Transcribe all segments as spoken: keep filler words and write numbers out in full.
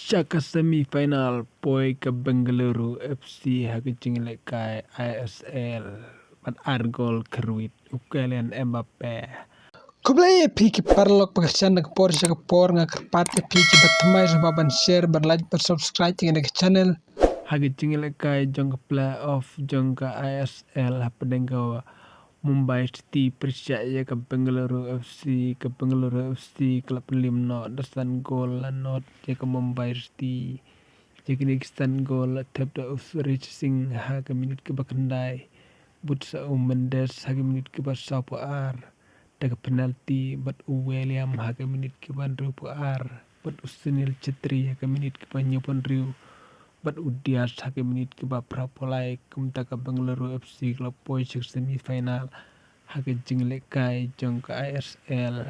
Sha ka semi final poi ka Bengaluru F C ha ka jinglehkai I S L bad ar gol kyrwit u Kylian Mbappe. Khublei ïa phi ki paralok ba kyrshan na ka por sha ka por, nga kyrpad ïa phi ki ba thymmai sngewbha ban share, ban like, ban subscribe ïa kane ka channel. Ha ka jinglehkai jong ka playoff jong ka I S L hapdeng ka Mumbai City pyrshah ïa ka Bengaluru F C, ka Bengaluru F C ka la pynliem noh da san gol la nod ïa ka Mumbai City. Ïa kine ki san gol la thep da u Suresh Singh ha ka minit kaba khyndai, bad sa u Mendes ha ka minit kaba sawphew ar da ka penalty, bad u William ha ka minit kaba hynriewphew ar, bad u Sunil Chhetri ha ka minit kaba hynñiewphew hynriew, bad u Diaz ha ka minit kaba phraphew lai. Kumta ka Bengaluru F C ka la poi sha ka semi final ha ka jinglehkai jong ka I S L.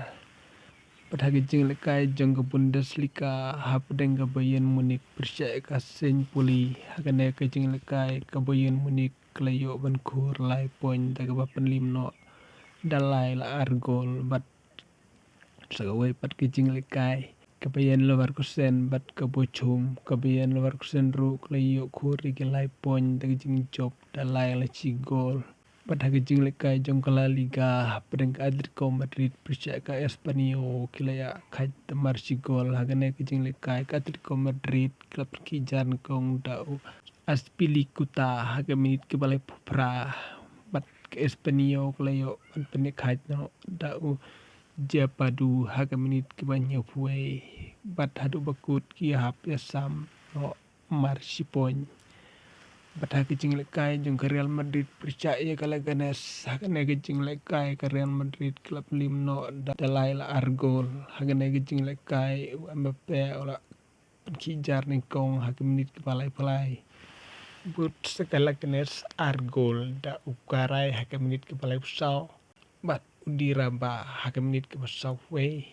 Bad ha ka jinglehkai jong ka Bundesliga hapdeng ka Bayern Munich pyrshah ïa ka Saint Pauli, ha kane ka jinglehkai ka Bayern Munich ka la ïoh ban khur lai point da kaba pynliem noh da lai la ar gol. Bad sa kawei pat ka jinglehkai ka Bayer Leverkusen bad ka Bochum, ka Bayer Leverkusen ruh ka la ïoh khur ïa ki lai point da ka jingjop da lai la shi gol. Bad ha ka jinglehkai jong ka La Liga hapdeng ka Atletico Madrid pyrshah ka Espanyol ki la ïakhaid da mar shi gol. Ha kane ka jinglehkai ka Atletico Madrid ka la pynkhih jar nyngkong da u Azpilicueta ha ka minit kaba laiphew phra, bad ka Espanyol ka la ïoh ban pynïakhaid noh da u Diapadou ha ka minit kaba hynñiewphew wei, bad haduh ba kut ki hap ïasam noh mar shi point. Bad ha ka jinglehkai jong ka Real Madrid pyrshah ïa ka Leganes, ha kane ka jinglehkai ka Real Madrid ka la pynliem noh da, da lai la ar gol. Ha kane ka jinglehkai u Mbappe u la pynkhih jar nyngkong ha ka minit kaba laiphew lai, bad sa ka Leganes ar gol da u Garay ha ka minit kaba laiphew saw, bad u Dyraba ha ka minit kaba sawphew wei.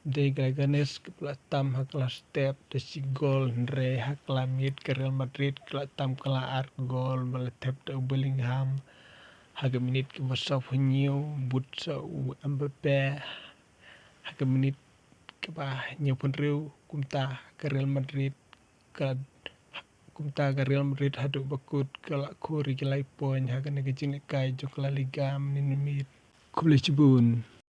Dei ka Leganes kaba la tam ha ka la step da shi gol, hynrei ha ka la miet ka Real Madrid ka la tam ka la ar gol ba la thep da u Bellingham ha ka minit kaba sawphew hynñiew, bad sa u Mbappe ha ka minit kaba hynñiewphew hynriew. Kumta ka Real Madrid ka, kumta ka Real Madrid haduh ba kut ka la khur ïa ki lai point ha kane ka jinglehkai jong ka La Liga mynne miet. Khublei shibun.